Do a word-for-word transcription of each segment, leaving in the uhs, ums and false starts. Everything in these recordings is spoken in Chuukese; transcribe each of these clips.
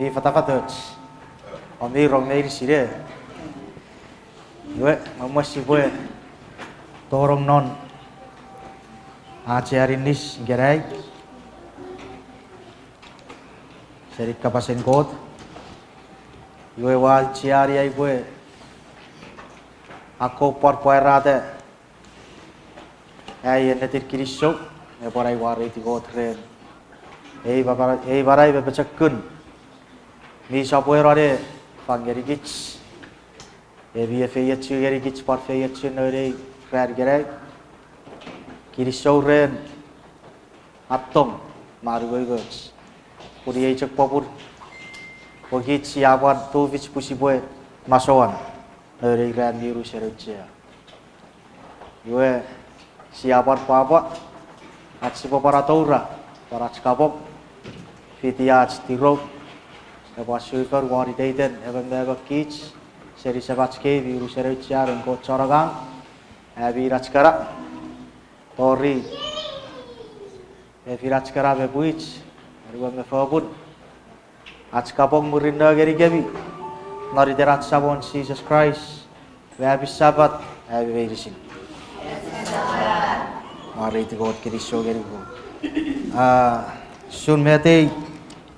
Mi fatafatoch. Ami rong meinisin e. Iwe, me mwen sipwe tonong non ach ei aninnis ikenai seni kapasen Kot. Iwe ua aucheani ai upwe akkom pwan pwarata ai ennetin kinisou, me pwan ai mwareiti Kot ren ei manau me pochokun mi sopweno ne fang ngenikich, e mi efeiochu ngenikich pwan feiochun noun ei ran ikenai. Kinisou ren an tong me an umoumoch. Pun iei chok popun pwe kich sia pwan tufich pwe sipwe masouan noun ei ran mi unusen auchea. Iwe, sia pwan pwapwa ach sipwe pwan atoura pwan ach kapong fiti ach tirou epwe sufen won iteiten emon me emon kich seni semach kei mi unusen auchea noun Kot chon angang, ami ach kana tori efinach kana me pwich, anuon me fopun. Ach kapong murinno ngenikemi non iten ach Samon Jises Kraist, we happy Sabbath ami meinisin. Mwareiti Kot, kinisou ngeni Kot. A, usun met ei,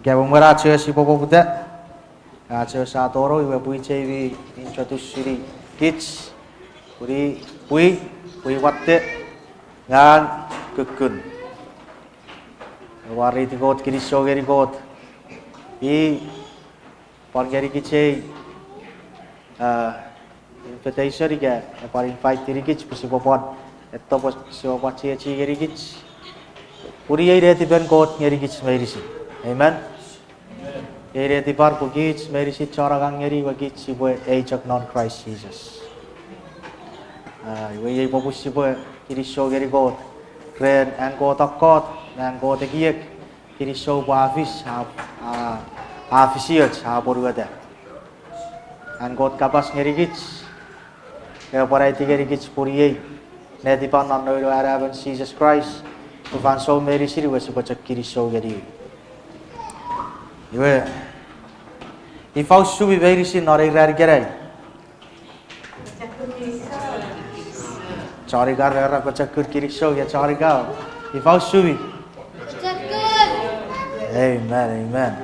ika mwen ach ewe sipwe poputa, ach ewe sa tonong, iwe pwichei mi introduce-ini kich, pwi, pwi, pwi watte, ngang kukkun. Mwareiti Kot, kinisou ngeni Kot. I pwan ngenikich ei, a, invitation ika e pwan invite-ini kich pwe sipwe pwan, etto pwe sipwe pwan chiechi ngenikich. Pun iei netipen Kot ngenikich meinisin. Amen. Iei netipan pwe kich meinisin chon angang ngeni, iwe kich sipwe ei chok non Kraist Jises. A, iwe iei popun sipwe kinisou ngeni Kot ren an Kot kokkot me an Kot ekiek. Kinisou pwe a fis, a, a, a fisioch, a pwonueta an Kot kapas ngenikich. Epwe pwan aiti ngenikich pun iei netipan non Noun we Anaemon Jises Kraist, pwe fansoun meinisin iwe sipwe chok kinisou ngeni. Iwe, ifa usumi meinisin non ei ran ikenai? Chon ika, era pochokun, kinisou, ie chon ika. Ifa usumi? Amen, amen.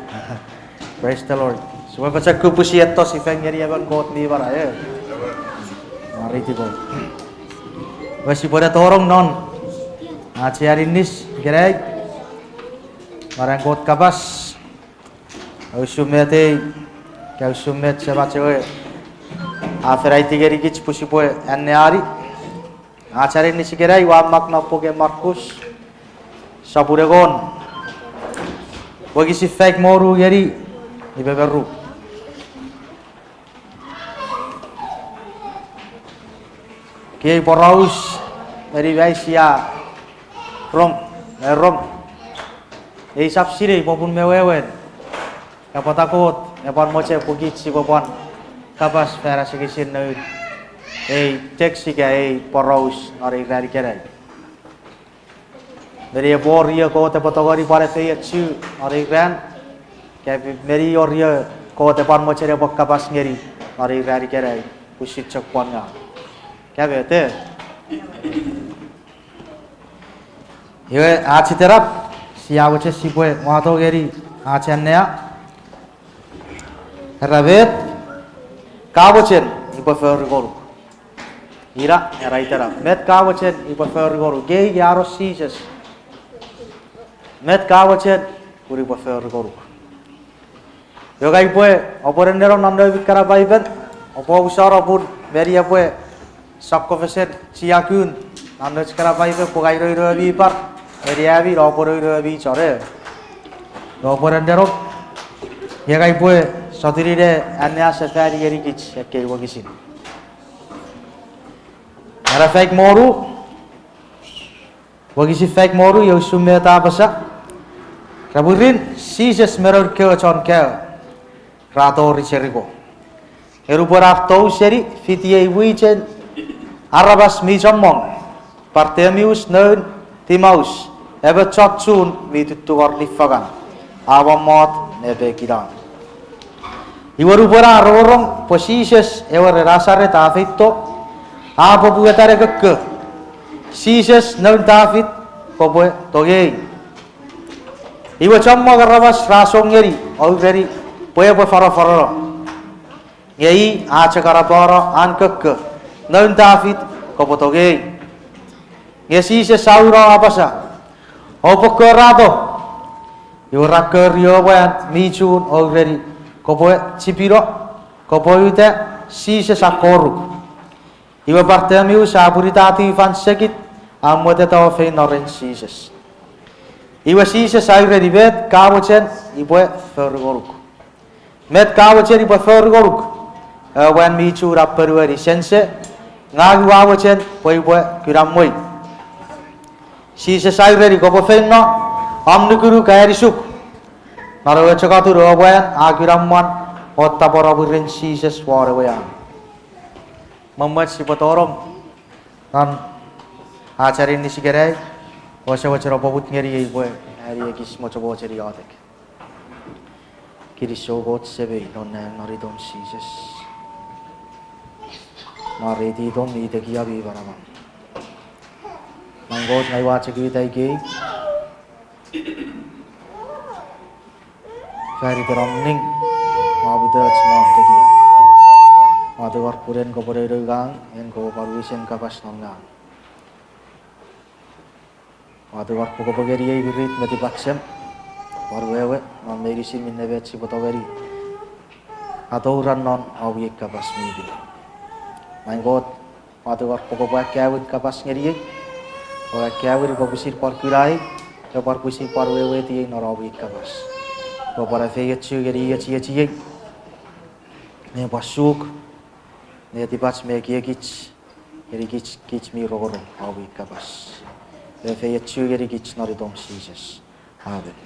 Praise the Lord. Sipwe pochokun pwisin etto sipwe fang ngeni emon Kot mi manau, e. Mwareiti Kot. Iwe sipwe ne tonong non ach ei aninnis ikenai non an Kot kapas. Usun met ei, ika usun met semach ewe a fen aiti ngenikich pwe sipwe anneani. Ach aninnis ikenai ua mak non puken Markus, sopun engon, wokisin faik me wonu ngeni nimemeru. Ekkei poraus, eni mei sia rong, e rong. Ei sap sinei popun me wewen, ika pwata Kot e pwan mochen pwe kich sipwe pwan kapas fan asengesin noun ei text ika ei poraus non ei ran ikenai. Meni epwe wor io Kot epwe tongeni pwan efeiochu non ei ran, ika meni wor io Kot e pwan mochen epwe kapas ngeni non ei ran ikenai, pwisin chok pwan ngang. Ika met, e? Iwe, ach itenap, sia mochen sipwe wato ngeni ach annea. Era met ka mochen upwe fori ngonuk. Ina, era itenap. Met ka mochen upwe fori ngonuk. Iei, iei anon Jises. Met ka mochen pun upwe fori ngonuk. Iwe ngang upwe, oupwe nennenong non noumi kana Paipen, oupwe omusano pun meni epwe sokkofesen chiakun non nouch kana Paipen pwe ngang nounou mi par, meni ami oupwe nounou mi chon, e. Oupwe nennenong, iwe ngang upwe sotuni ne anneasefani ngenikich ekkei wokisin. Era faik me wonu, wokisin faik me wonu, iei usun met a apasa. Ra mwirin Jises me noun kewe chon kaeo ra tori Jeriko. Nge nupwen ar tou seni fiti ei mwichen aramas mi chommong, Partimeus noun Timaus, emon chon chun mi tuttungor niffangan, a mommot ne pekinan. Iwe nupwen a rongorong pwe Jises ewe re Nasaret a feito, a poputa ne kokko, Jises, noun Tafit, kopwe tongei. Iwe chommong aramas ra song ngeni o ureni pwe epwe fanafanano. Nge i a chok anapano an kokko, noun Tafit, kopwe tongei. Nge Jises a uno apasa, oupwe korato. Iwe ra kori ewe mwan mi chun o ureni, kopwe chipino, kopwe uta, Jises a koruk. Iwe Partimeus a pwinitatiw fan sekit, a mweteta o feino ren Jises. Iwe Jises a ureni, met ka mochen upwe fori ngonuk? Met ka mochen upwe fori ngonuk? Ewe mwan mi chun a ponueni, sense, ngang ua mochen pwe upwe kuna mwei. Jises a ureni, kopwe feino, om nukunuk a anisuk. Non ewe chok atun ewe mwan a kuna mwan o tapweno mwirin Jises won ewe an. Mwemwet sipwe tonong non ach aninnis ikenai, o sewe cheno poput ngeniei pwe ani ekis mochomoch eni iotek. Kinisou Kot Semei non nang, non itom Jises. Mwareiti itom, mi tekia, mi manaman. Nang Kot, ngang ua chok uta ikei fan iten om ning, ua pwutoch me tekia. Ua tungor pwe en kopwe nounou ngang, en kopwe pwan wisen kapas non ngang. Ua tungor pwe kopwe ngeniei mirit me tipachem, pwan wewe non meinisin minne met sipwe tongeni atouran non om ei kapas mi pin. Nang Kot, ua tungor pwe kopwe akkaewin kapas ngeniei, pwe akkaewin kopwe pwisin pwan kunai, pwe pwan pwisin pwan wewetiei non om ei kapas. Pwe pwan efeiochu ngeni iei chiechiei me pwan suk netipach me ekiekich ngeni kich, kich mi rongorong om ei kapas. Efeiochu ngeni kich non itom Jises. Amen.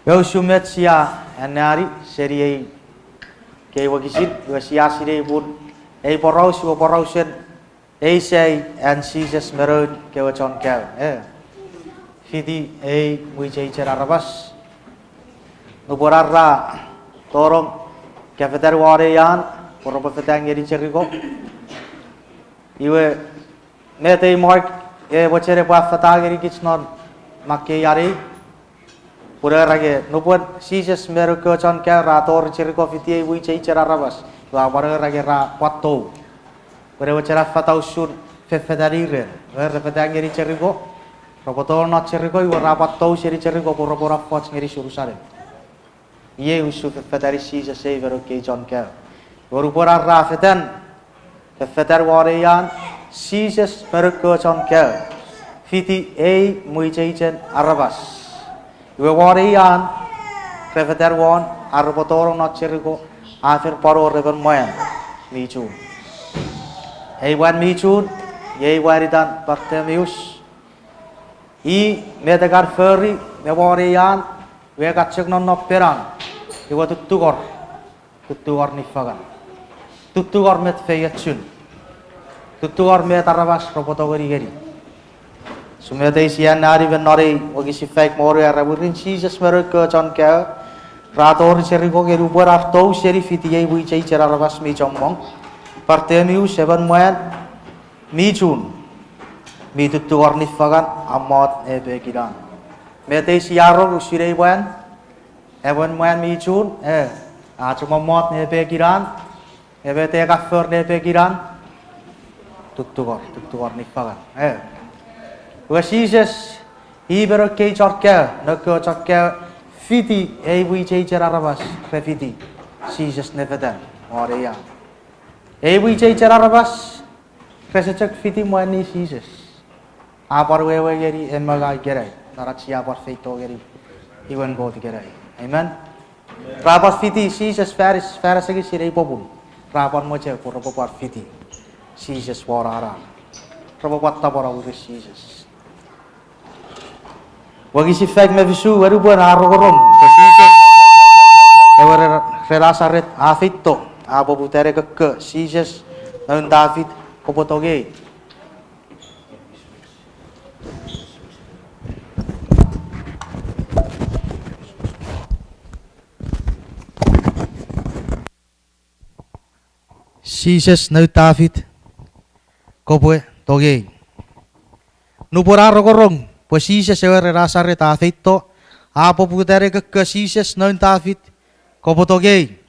Iwe usun met sia anneani seni ei kei wokisin, iwe sia sinei pun ei poraus iwe porausen ei sai an Jises me noun kewe chon kaeo, e, fiti ei mwicheichen aramas. Nupwen ar ra tonong kefetan won ei an pwe repwe fetan ngeni Jeriko. Iwe met ei Mark e mochen epwe affata ngeni kich non makkei an ei, pun era nge nupwen Jises me noun kewe chon kaeo ra tori Jeriko fiti ei mwicheichen aramas, iwe a pwan era nge ra pwan tou. Pwe ne mochen affata usun fefetan ren, e, re fetan ngeni Jeriko, repwe tonong non Jeriko, iwe ra pwan tou seni Jeriko pwe repwe nafoch ngeni Jerusalem. Iei usun fefetanin Jises ei me noun kewe chon kaeo. Iwe nupwen ar ra fetan, fefetan won ei an, Jises me noun kewe chon kaeo fiti ei mwicheichen aramas. Iwe won ei an re fetan won, ar repwe tonong non Jeriko, a fen pwan wor emon mwan mi chun. Ei mwan mi chun, iei mwan itan Partimeus. I, met e kan fori me won ei an, iwe e kan chok nonnom penan, iwe tuttungor, tuttungor niffangan, tuttungor met feiochun, tuttungor met aramas repwe tongeni ngeni. Usun met ei sia anneani me non ei wokisin faik me wonu, era mwirin Jises me noun kewe chon kaeo ra tori Jeriko, nge nupwen ar tou seni fiti ei mwicheichen aramas mi chommong, Partimeus, emon mwan mi chun, mi tuttungor niffangan, a mot nepekin an. Met ei sia rong usun ei mwan? Emon mwan mi chun, e, a chok mommot nepekin an, nge met e kan fori nepekin an? Tuttungor, tuttungor niffangan, e. Iwe Jises, i me noun kewe chon kaeo, noun kewe chon kaeo fiti ei mwicheichen aramas re fiti Jises ne fetan won ei an. Ei mwicheichen aramas rese chok fiti mwan ni Jises. A pwan wewe ngeni en me ngang ikenai, non ach sia pwan feito ngeni imwen Kot ikenai. Amen. Ra pwan fiti Jises fan, fan asengesin ei popun. Ra pwan mochen pwe repwe pwan fiti Jises won an an. Repwe pwan tapweno mwirin Jises. Wokisin faik me fisu, iwe nupwen a rongorong pwe Jises ewe re, re Nasaret a feito, a poputa ne kokko, Jises, noun Tafit, kopwe tongei. Jises noun Tafit, kopwe tongei. Nupwen a rongorong pwe Jises ewe re Nasaret a feito, a poputa ne kokko, Jises noun Tafit, kopwe tongei.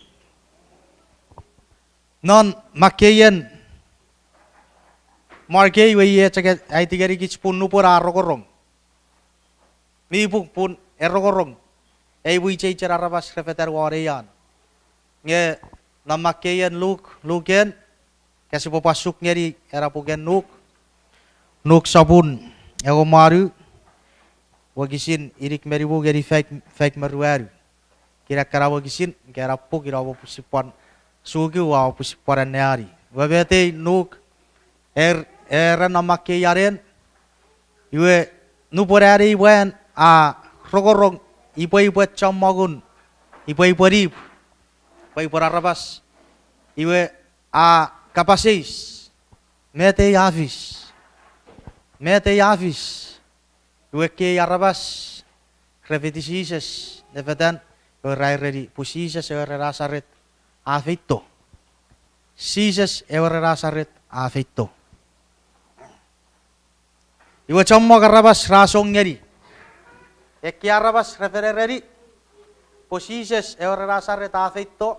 Non makkeien Mark ei we iei chok aiti ngenikich pun nupwen a rongorong. Mi pung pun e rongorong ei mwicheichen aramas re fetan won ei an. Nge non makkeien Luk, Luk en, ika sipwe pwan suk ngeni ena puken Luk, Luk sopun engon me wanu, wokisin inik me nimu ngeni faik, faik me ruanu. Kina ekkana wokisin, ika ena puk, ina oupwe pwisin pwan suki, oupwe pwisin pwan anneani. Iwe met ei Luk, er, era non makkei anen, iwe nupwen an ei mwan a rongorong ipweipwen chommongun, ipweipwen ip, ipweipwen aramas, iwe a kapas eis, met ei a fis? Met ei a fis? Iwe ekkei aramas re fiti Jises ne fetan, iwe ra ereni pwe Jises ewe re Nasaret a feito. Jises ewe re Nasaret a feito. Iwe chommong aramas ra song ngeni. Ekkei aramas re fen ereni pwe Jises ewe re Nasaret a feito.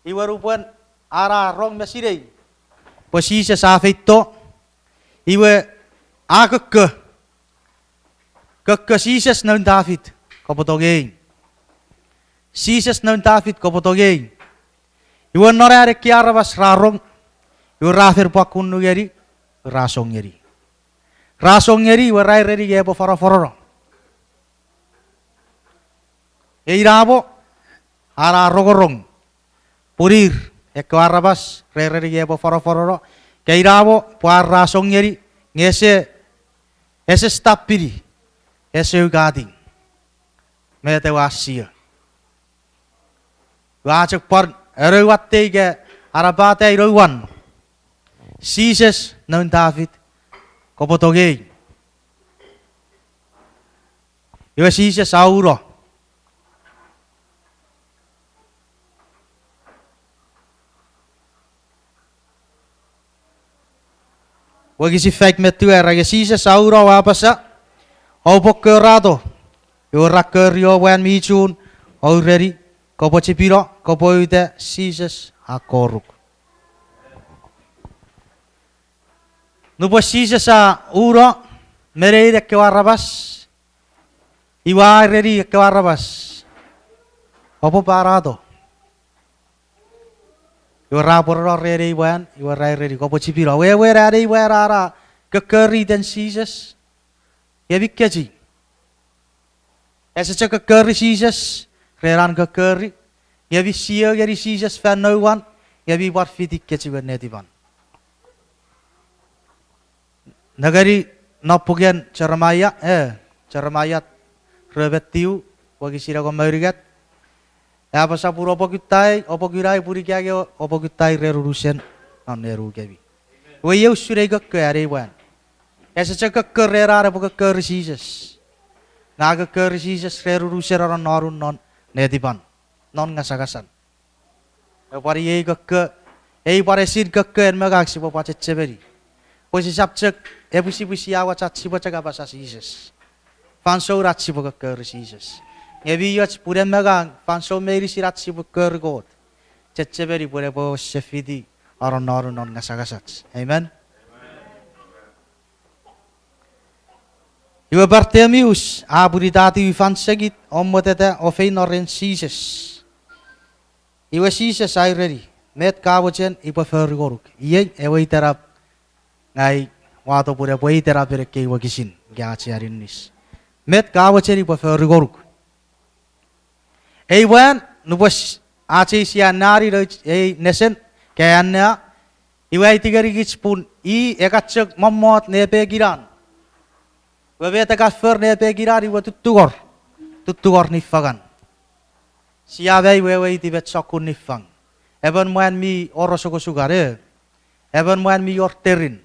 Iwe nupwen an a rong me sinei pwe Jises a feito, iwe a kokko, kokko, Jises noun Tafit, kopwe tongei. Jises noun Tafit, kopwe tongei. Iwe non an ekkei aramas ra rong, iwe ra fen pwan kunnu ngeni, ra song ngeni. Ra song ngeni iwe ra ereni nge epwe fanafanano. Nge inamo an a rongorong pun ir ekkewe aramas re ereni nge epwe fanafanano, nge inamo pwe ar ra song ngeni, nge ese, ese stop-ini, ese ukating met ewe a sio. Iwe a chok pwan, eno watte ika anapata ino wan, Jises noun Tafit, kopwe tongei. Iwe Jises a uno. Wokisin faik me tiu era, nge Jises a uno o apasa, oupwe korato. Iwe ra kori o mwan mi chun, o ureni, kopwe chipino, kopwe uta, Jises a koruk. Nupwen Jises a uno me nein ekkewe aramas, iwe a ereni ekkewe aramas, oupwe panato. Iwe ra pworono ren ei mwan, iwe ra ereni, kopwe chipino. Wewen an ei mwan a na kokkori iten Jises, nge mi kechiw. Ese chok kokkori Jises ren an kokkori, nge mi sio ngeni Jises fan nouwan, nge mi pwan fiti kechiwen netipan. Nengeni non puken Jeremaia, eh, Jeremaia rue me tiu, wokisin engon me unungat. A apasa pun oupwe kuttai, oupwe kunai pun ika nge oupwe kuttai ren unusen non nenukemi. Iwe iei usun ei kokko an ei mwan. Ese chok kokko ren an epwe kokkori Jises, nge a kokkori Jises ren unusen anonnonun non netipan, non ngasangasan. Epwe pwan iei kokko, ei pwan esin kokko en me ngang sipwe pwan chechemeni. Pwe sisap chok epwisipwisi a wach ach sipwe chok apasa Jises. Fansoun ach sipwe kokkori Jises. Nge mi och pun en me ngang fansoun meinisin ach sipwe kori Kot, chechemeni pwe epwe wesewesen fiti anonnonun non ngasangasach. Amen. Iwe Partimeus a pwinitatiw fan sengit o mweteta o feino ren Jises. Iwe Jises a ereni, met ka mochen upwe fori ngonuk? Iei ewe itenap, ngang ua topun epwe itenapen ekkei wokisin ika ach aninnis. Met ka mochen upwe fori ngonuk? Ei mwan, nupwen ach eis ia anneani ei nesen, ka annea, iwe a aiti ngenikich pun i e kan chok mommot nepekin an. Iwe met e kan fori nepekin an iwe tuttungor, tuttungor niffangan. Sia mei weweiti met sokkun niffang. Emon mwan mi wor osukosukan, e, emon mwan mi wor terin.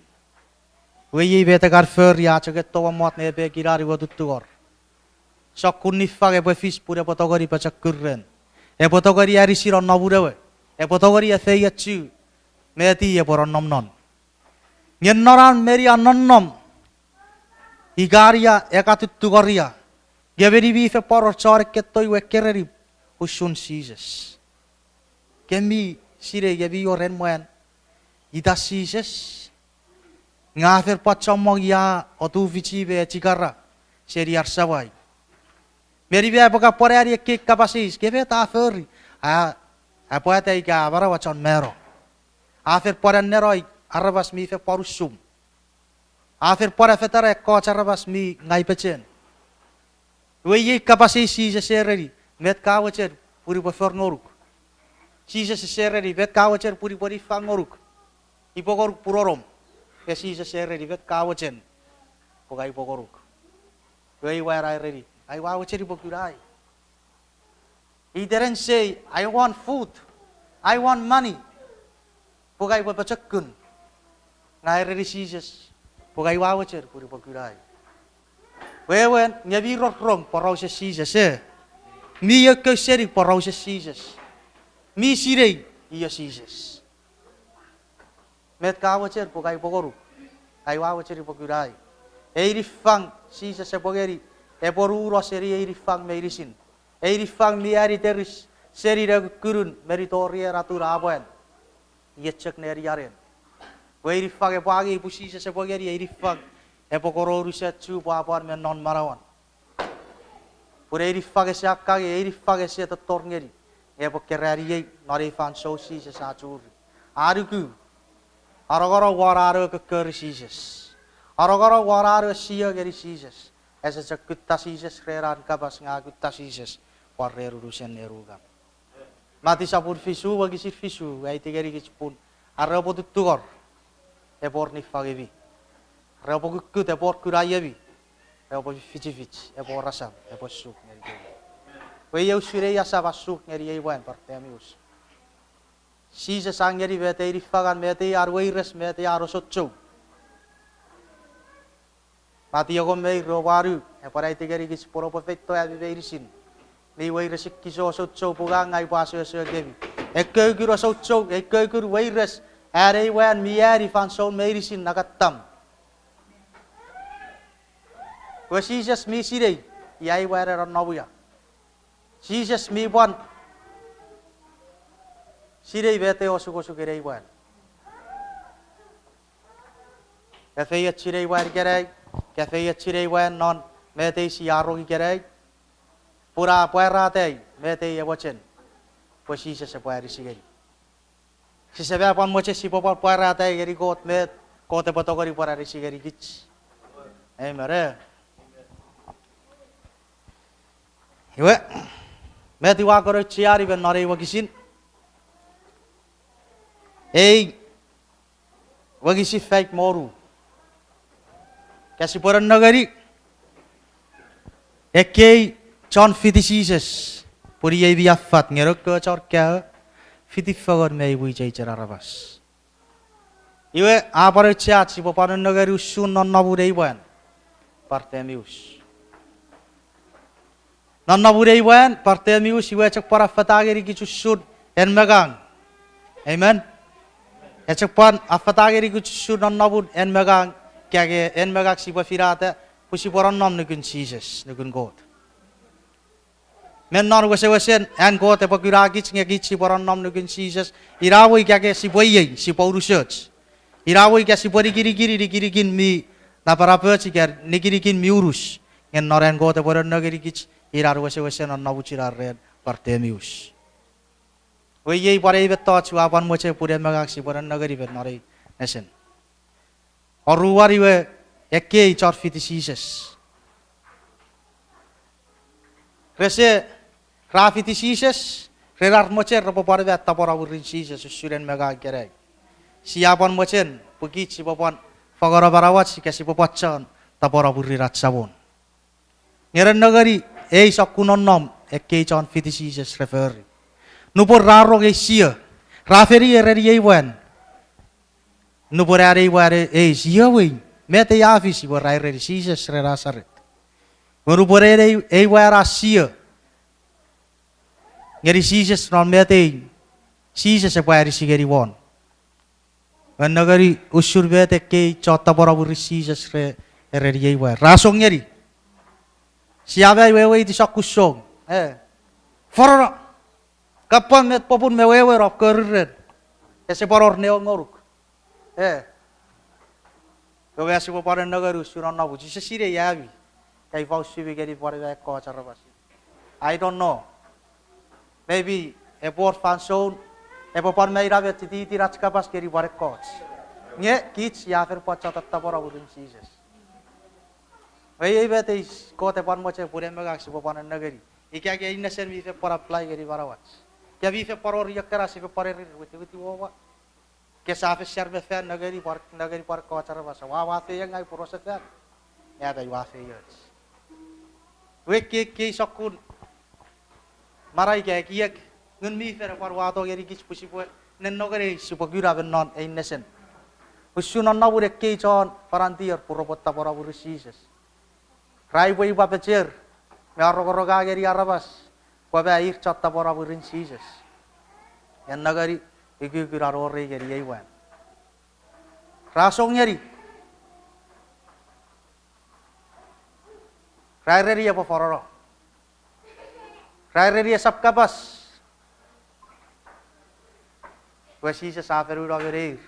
Iwe iei met e kan fori, a chok etto mommot nepekin an iwe tuttungor. Sokkun niffang epwe fis pun epwe tongeni pochokun ren. Epwe tongeni anisi non nonnomun ewe. Epwe tongeni efeiochu met i epwe nonnom non. Nge non an meni a nonnom, ika ia e ka tuttungoria, nge meni mi fen pwan wor chon ekketo iwe ekkerenip usun Jises. Ke mi sinei nge mi wor en mwan ita Jises, nge a fen pwan chommong ia otufichi me echikara seni ar samau. Meni me epwe kan pwan ani ekkei kapas eis, ke met a fori, a, a pwata ika a manaua chon mano. A fen pwan anenoi aramas mi fen pwan usum. A fen pwan afetana ekkoch aramas mi ngaipechen. Iwe iei kapas eis Jises ereni, met ka mochen pun upwe for ngonuk? Jises ese ereni, met ka mochen pun upwe niffang ngonuk? Ipwe ngonuk pun onom. Nge Jises ereni, met ka mochen pwe ngang upwe ngonuk? Iwe ei mwan a ereni, ai ua mochen upwe kunai. He didn't say, I want food, I want money, pwe ngang upwe pochokun. Nge a ereni Jises pwe ngang ua mochen pun upwe kunai. Wewen nge mi rongorong porausen Jises, e. Mi ekkewe seni porausen Jises. Mi sinei io Jises. Met ka mochen pwe ngang upwe ngonuk? Ai ua mochen upwe kunai. Ei niffang Jises epwe ngeni, epwe nuno seni ei niffang meinisin. Ei niffang mi ani teris seni ne kukkunun meni tori ena atun a mwan. Iei chok nenianen. Pwe ei niffang epwe angei pwe Jises epwe ngeni ei niffang epwe kon unusen chuo pwe a pwan me non manauan. Pun ei niffang ese akkangei, ei niffang ese tottor ngeni, nge epwe keraniei non ei fansoun Jises a churi. A nuku, anongonong won an we kokkori Jises. Anongonong won an we sio ngeni Jises. Ese chok kutta Jises ren an kapas nge a kutta Jises pwan ren unusen nenungan. Mati sopun fisu wokisin fisu a aiti ngenikich pun are oupwe tuttungor, epwe wor niffangemi. Are oupwe kukkut, epwe wor kunaiemi. Are oupwe fichifich, epwe wor asam, epwe suk ngenikemi. Pwe iei usun ei asam a suk ngeni ei mwan Partimeus. Jises a ngeni met ei niffangan, met ei an weires, met ei an osochou. Mati engon me rue wanu, epwe aiti ngenikich pwe oupwe feito ami meinisin mi weiresikich, osochou, pun ngang upwe asoso ngemi. Ekkewe ukukun osochou, ekkewe ukukun weires an ei mwan mi ani fansoun meinisin nangattam. Pwe Jises mi sinei ia ei mwan e nonnom ia. Jises mi pwan sinei met ei osukosuken ei mwan. Ka feioch sinei mwan ikenai, ka feioch sinei mwan non met ei sia rong ikenai, pun a pwarata met ei e mochen pwe Jises epwe anisi ngeni. Sise mwo pwan mochen sipwe pwan pwarata ngeni Kot met Kot epwe tongeni pwan anisi ngenikich. Amen, e? Iwe, met ua kon aucheani me non ei wokisin, ei wokisin faik me wonu, ka sipwe nennengeni ekkei chon fiti Jises, pun iei mi affat nge noun kewe chon kaeo, fiti fengen me ei mwicheichen aramas. Iwe, a pwan aucheach sipwe pwan nennengeni usun nonnomun ei mwan Partimeus. Nonnomun ei mwan Partimeus iwe chok pwan affata ngenikich usun en me ngang. Amen. E chok pwan affata ngenikich usun nonnomun en me ngang, ika nge en me ngang sipwe finata pwe sipwe nonnom nukun Jises, nukun Kot. Me non wesewesen an Kot epwe kunakich nge kich sipwe nonnom nukun Jises, ina mwo ika nge sipwe iei, sipwe unusoch. Ina mwo ika sipwe nikinikini nikinikin mi napanapoch ika nikinikin mi unus. Nge non an Kot epwe nennengenikich, ina wesewesen nonnomuch ina ren Partimeus. Iwe iei pwan ei mettoch ua pwan mochen pun en me ngang sipwe nennengeni me non ei nesen. Oruan iwe, ekkei chon fiti Jises. Rese, ra fiti Jises ren ar mochen repwe pwan mat tapweno mwirin Jises usun en me ngang ikenai. Sia pwan mochen pwe kich sipwe pwan fangeno manauach ika sipwe pwan chon tapweno mwirin ach Samon. Nge nennengeni ei sokkun nonnom ekkei chon fiti Jises re fori. Nupwen ra rong ei sio, ra fen ereni ei mwan. Nupwen an ei mwan eis, iwe, met ei a fis, iwe ra ereni Jises ren Nasaret. Nge nupwen ei, ei mwan a sio ngeni Jises non met ei Jises epwe anisi ngeni won, Ua nengeni usun met ekkei chon tapweno mwirin Jises re ereniei mwan. Ra song ngeni. Sia mei weweiti sokkun song. E. Forono. Kapwan met popun me wewen om kori ren. Ese pwan wor neon ngonuk. E. Iwe sipwe pwan nengeni usun non namu. Jises sinei ami. Ka ifa usumi ngeni pwan ewe ekkoch aramas. I don't know. Maybe epwe wor fansoun epwe pwan mei ina met ititin ach kapas ngeni pwan ekkoch. Nge kich sia fen pwan chon tapweno mwirin Jises. Iwe iei met ei Kot e pwan mochen pun en me ngang sipwe pwan nengeni. Ika ekkei nesen mi fen pwan apply ngeni manauach. Ika mi fen pwan wor ekkena sipwe pwan ereni witiwiti wowa. Ke sa fen share me fan nengeni pwan, nengeni pwan ekkoch aramas. Ua, ua feiengau pun ouse fan. Nge mei ua feioch. Iwe ekkei, ekkei sokkun manau ika ekiek, Ngun mi Fel epwe pwan wato ngenikich pwe sipwe nennengeni sipwe kuna me non ei nesen. Usun non namun ekkei chon volunteer pwe repwe tapweno mwirin Jises. Ra ipwe ipwa pecher me arongoronga ngeni aramas pwe mei ir chon tapweno mwirin Jises. En nengeni, ukukun an orei ngeni ei mwan. Ra song ngeni. Ra ereni epwe forono. Ra ereni esap kapas. Pwe Jises a fen uno ngeni ir,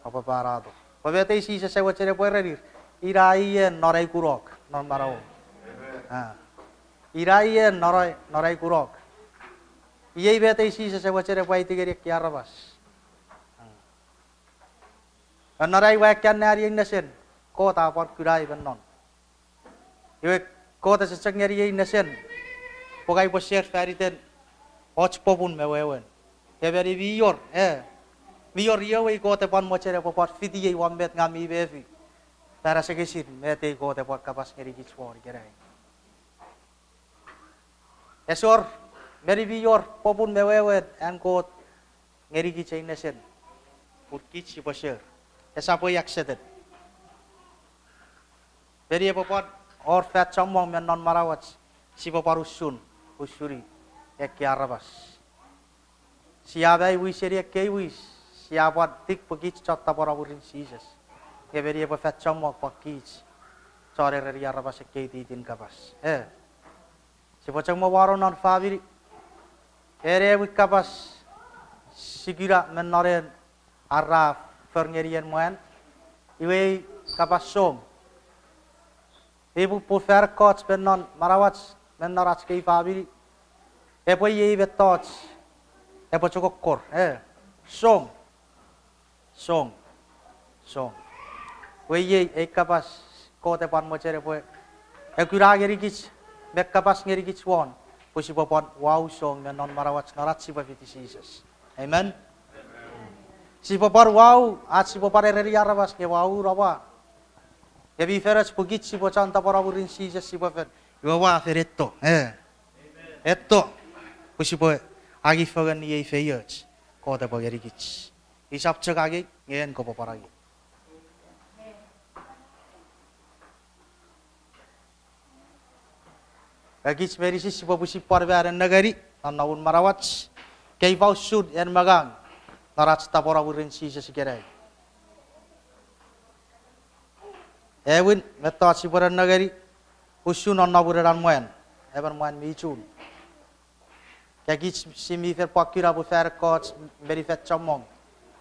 epwe panato. Pwe met ei Jises e mochen epwe erenir, ina ien non ai kunok non manauom. A. Ina ien non ai, non ai kunok. Iei met ei Jises e mochen epwe aiti ngeni ekkei aramas. A. Non ai ua kan anneani ei nesen, Kot a pwan kunai me non. Iwe Kot ese chok ngeni ei nesen pwe ngang upwe share fan iten och popun me wewen. Nge meni mi wor, e, mi wor iei we Kot e pwan mochen epwe pwan fitiei won met ngang mi mefi. Fan asengesin met ei Kot e pwan kapas ngenikich won ikenai. Ese wor, meni mi wor popun me wewen an Kot ngenikich ei nesen pun kich sipwe share. Esap we accident. Meni epwe pwan wor fan chommong me non manauach sipwe pwan usun, usuni ekkei aramas. Sia mei wiseni ekkei wis, sia pwan tik pwe kich chon tapweno mwirin Jises. Nge meni epwe fan chommong pwan kich chon ereni aramas ekkei ititin kapas. E. Sipwe chok mo wano non famini. En ewe kapas sia kuna me non en ar ra for ngeni en mwan. Iwe ei kapas song. Iei pwe, pwe fan ekkoch me non manauach, me non ach kei famini, epwe iei mettoch epwe chok kokkor, e, song. Song. Song. Iwe iei ei kapas Kot e pwan mochen epwe, e kuna ngenikich, me kapas ngenikich won, pwe sipwe pwan wau song me non manauach non ach sipwe fiti Jises. Amen. Sipwe pwan wau, ach sipwe pwan ereni aramas nge wau namwa. Nge mi fenoch pwe kich sipwe chon tapweno mwirin Jises sipwe fen. Iwe ua fen etto, e. Etto. Pwe sipwe angei fengen iei feioch Kot epwe ngenikich. Isap chok angei, nge en kopwe pwan angei. Nge kich meinisin sipwe pwisin pwan mano nengeni non namun manauach, kei ifa usun en me ngang non ach tapweno mwirin Jises ikenai. Ewin mettoch sipwe nengeni usun non namun ena mwan, emon mwan mi chun. Ika kich si mi fen pwan kuna pwe fan ekkoch meni fan chommong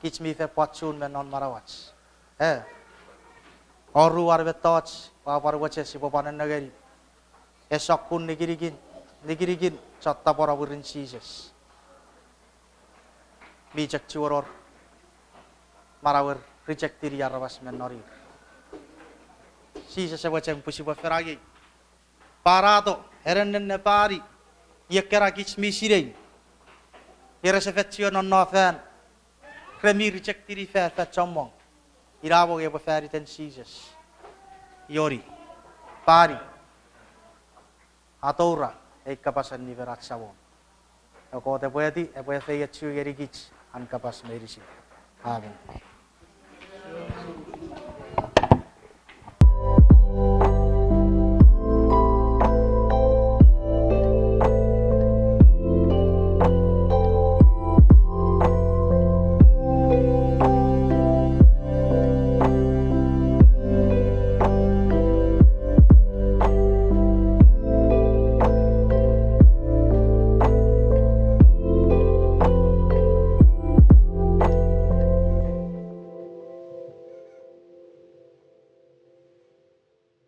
kich mi fen pwan chun me non manauach. E, oruan mettoch ua pwan mochen sipwe pwan nengeni. E sokkun nikinikin, nikinikin chon tapweno mwirin Jises. Mi chok chiwen wor manauer rejectini aramas me non ir. Jises e mochen pwe sipwe fen angei, panato, enenen ne pani, iei ekkena kich mi sinei, nge rese fen chiwen nonno fan, re mi rejectini fan, fan chommong. Ina mo nge epwe fan iten Jises. Ioni. Pani. Atoura ei kapas allimen ach Samon. Kot epwe eti, epwe efeiochu ngenikich an kapas meinisin. Amen.